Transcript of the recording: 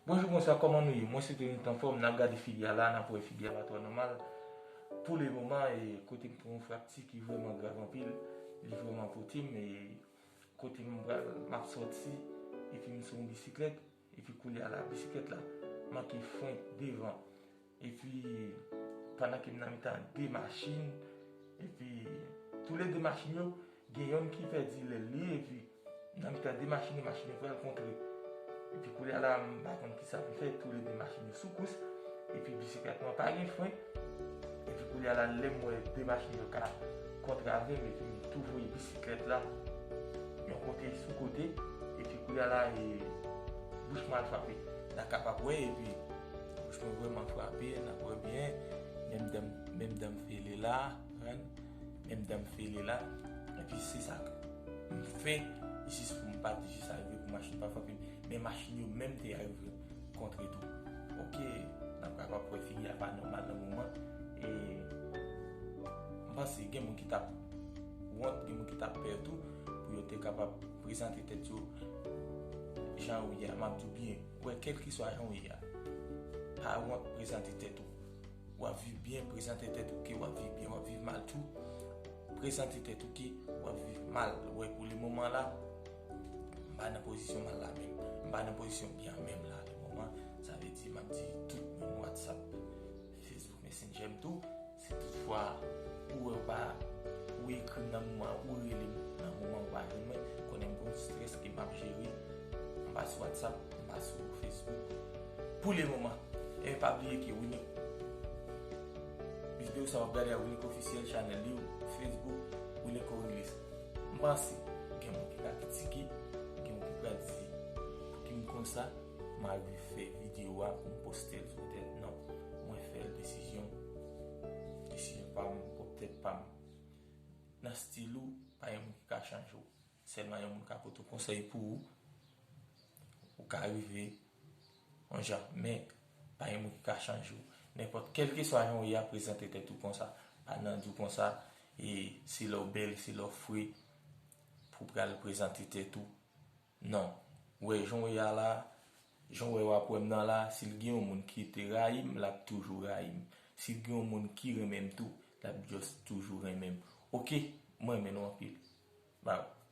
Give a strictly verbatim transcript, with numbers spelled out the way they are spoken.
Bonjou, bonswa, kòman nou ye? Mwen swete nou t anfòm, n ap gade figi a la, n ap wè figi a pa twò nòmal. Pou le moman, e, kote m pran yon frakti ki vrèman grav anpil, li vrèman pote m, e kote m pral, m ap sòti, epi m sou yon bisiklèt, epi koulye a la, bisiklèt la manke fren devan. Epi, pandan ke m nan mitan de machin, epi, toulede machin yo, gen yonn ki pèdi lèl li, epi nan mitan de machin yo, machin yo pral kontre. Epi koulye a la, m pa konn kisa pou m fè, toulede machin yo sou kous, epi bisiklèt mwen pa gen fren. Epi koulye a la, lè m wè de machin yo ka kontre avè m, epi m tou voye bisiklèt la yon kote sou kote, epi koulye a la, e, bouch mwen al frape. N a kapab wè, epi bouch mwen vrèman frape, n ap wè byen, menm dan m, menm dan m fele la, menm dan m fele la, epi se sa m fè, jis pou m pa di jis arive pou machin pa frape m, men machin yo menm te arive kontre tou. Ok, n ap kapab wè figi a pa nòmal nan moman, e m panse gen moun ki t ap wont, gen moun ki t ap pè tou, pou yo te kapab prezante tèt yo jan ou ye a, m ap di w byen, wè, kèlkeswa jan ou ye a, pa wont prezante tèt ou. W ap viv byen, prezante tèt ou ke w ap viv byen, w ap viv mal tou. Prezante tèt ou ke w ap viv mal. Wè, pou le moman la, m pa nan pozisyon mal la menm. M pa nan pozisyon byen menm la, le moman. Sa vle di, m ap di tout moun WhatsApp, Facebook Messenger m tou. Si toutfwa ou wè w pa, ou ekri m nan moman, ou rele m nan moman ou pa jwenn mwen, konnen m gon strès ke m ap jere. M pa sou WhatsApp, m pa sou Facebook. Pou le moman, e pa bliye ke Winnie, videyo sa w ap gade a Winnie Officiel, chanèl li, Facebook, Winnie Corilis. M panse, gen moun ki ka kritike, gen moun ki pral di, pou ki m konsa, m arive fè videyo a pou m poste l sou entènèt. Non, mwen fè l desizyon, desizyon pa m, pwòp tèt pa m. Nan stil ou, pa gen moun ki ka chanje w. Sèlman yon moun ka pote w konsèy pou ou. Ou ka rive yon jan, men pa gen moun ki ka chanje w. Nenpòt, kèlkeswa jan w ye a, prezante tèt ou konsa. Pa nan di w konsa, e se lè w bèl, se lè w fre, pou w pral prezante tèt ou. Non. Ou wè, jan w ye a la, jan w wè w ap wè m nan la, si l gen yon moun ki te rayi m, l ap toujou rayi m. Si l gen yon moun ki renmen m tou, l ap just toujou renmen m. Ok, mwen renmen nou anpil. Bye.